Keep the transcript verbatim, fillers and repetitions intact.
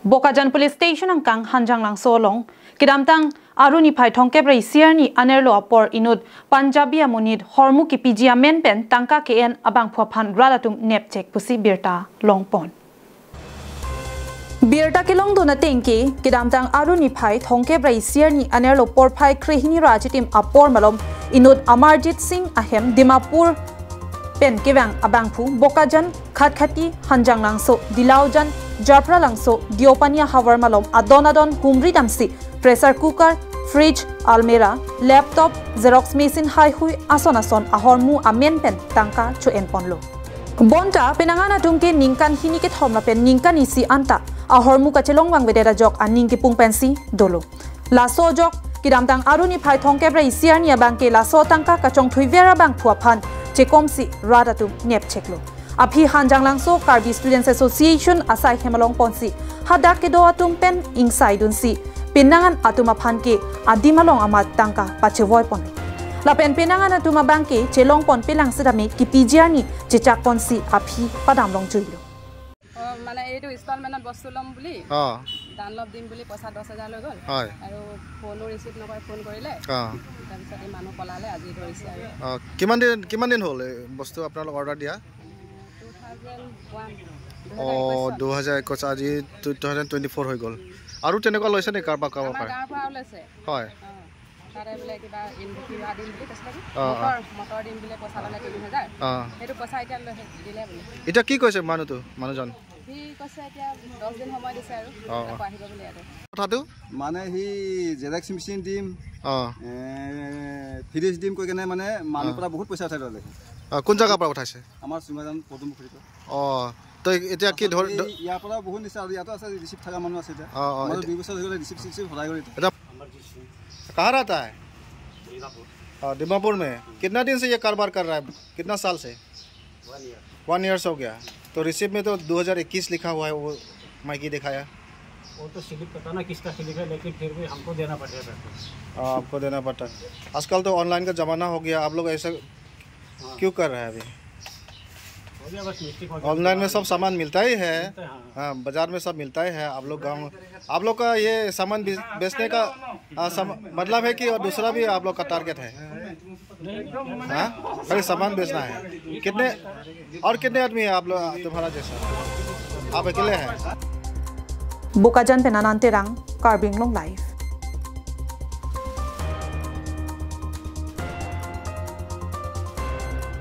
Bokajan Police Station angkang Hanjanglangso along kedamtang Aru niphai thomkep ra isi arni anerlo apor inut Punjabi amonit ahormu kipiji amen pen tangka ke-en abangphu aphan rat atum nepchek pusi birta longpon. Birta kelongdun ateng ke, kedamtang Aru niphai thomkep ra isi arni anerlo porphai krehini ra achitim apor malom inut Amarjit Singh ahem Dimapur pen kevang abangphu Bokajan, Khatkhati, Hanjanglangso, Dilaujan, Japralangso, Deopani ahavar malom adon adon humri damsi pressure cooker, fridge, almirah, laptop, xerox machine haihui ason ason ahormu amen pen tangka cho-enponlo. Bonta penang an atum ke ningkan hini kethom lapen ningkan isi anta ahormu kachelong vangvedet ajok aning kipung pensi dolo. Laso ajok kedamtang Aru niphai thomkep ra isi arni abang ke laso tangka kachongthuiver abangphu aphan chekomsi rat atum nepcheklo. Aphi Hanjanglangso Karbi Students Association asai hem along ponsi hadak kedo atum pen ingsaidunsi penang an atum aphan ke adim along amat tangka pachevoiponlo. Lapen penang an atum abang ke chelongponpelang setame kipiji arni chechakponsi aphi padam longjuilo. অ, মানে এইটো ইনষ্টলমেণ্টত বস্তু ল'ম বুলি অ ডানলপ দিম বুলি পইচা দহ হাজাৰ লৈ গ'ল। হয়। আৰু ফোনো ৰিচিভ নকৰে, ফোন কৰিলে। অ। তাৰপিছত এই মানুহ পলালে, আজি ধৰিছে আৰু। অ, কিমান দিন, কিমান দিন হ'ল এই বস্তু আপোনালোক অৰ্ডাৰ দিয়া? টু থাউজেণ্ড ওৱান, অ, দুহেজাৰ একৈশত। দুহেজাৰ একৈশ, আজি টু থাউজেণ্ড টুৱেণ্টি ফ'ৰ হৈ গ'ল। আৰু তেনেকুৱা লৈছে নেকি কাৰোবাৰ, কাৰোবাৰ আমাৰ পৰা? গাঁৱৰ পৰা ওলাইছে। হয়। অ, তাতে বোলে কিবা ইন-, কিবা দিম বুলি কৈছিলে কি? অ, অ। মটৰ, মটৰ দিম বুলি পইচা ল'লে তিনি হাজাৰ। অ। সেইটো পইচা এতিয়া লৈ, দিলে বোলে। এতিয়া কি কৈছে মানুহটো, মানুহজন? সি কৈছে এতিয়া দহ দিন সময় দিছে আৰু অ, অ। আকৌ আহিব বুলি ইয়াতে। কথাটো? মানে সি জেৰেক্স মেচিন দিম, অ। এ, ফ্ৰিজ দিম কৈ কেনে মানে মানুহৰ অ। পৰা বহুত পইচা উঠাই ল'লে। অ, কোন জেগাৰ পৰা উঠাইছে? আমাৰ চুঙাজান পদুম পুখুৰীৰ পৰা। অ, তো এতিয়া কি ধৰ, এই ধ- ইয়াৰ পৰা বহুত নিছে আৰু ইয়াতো আছে ৰিচিপ্ট থকা মানুহ আছে এতিয়া। অ, অ, আমাৰ এতিয়া দুই বছৰ হৈ গ'লে ৰিচিপ্ট চিচিপ্ট হেৰাই গ'ল এতিয়া। এতিয়া कहाँ रहता है? दीमापुर। हाँ, दीमापुर में। कितना दिन से ये कारोबार कर रहा है? कितना साल से? One year. वन ईयर्स हो गया। तो रिसिप्ट में तो दो हज़ार इक्कीस लिखा हुआ है, वो माइकी दिखाया। वो तो स्लिप पता ना किसका स्लिप है, लेकिन फिर भी हमको देना पड़ेगा। हाँ, आपको देना पड़ता है। आजकल तो ऑनलाइन का ज़माना हो गया, आप लोग ऐसा हाँ। क्यों कर रहे हैं अभी? हो गया, बस मिस्टेक हो गया। ऑनलाइन में सब सामान मिलता ही है। मिलता है, हाँ। हाँ, बाजार में सब मिलता ही है। आप लोग गाँव, आप लोग का ये सामान बेच-, बेचने का, आ, सम-, मतलब है कि और दूसरा भी आप लोग का टारगेट है? नहीं। हाँ? खाली सामान बेचना है। कितने, और कितने आदमी है आप लोग, तुम्हारा जैसा? आप अकेले हैं? Bokajan pen Anand Terang, Karbi Anglong Live.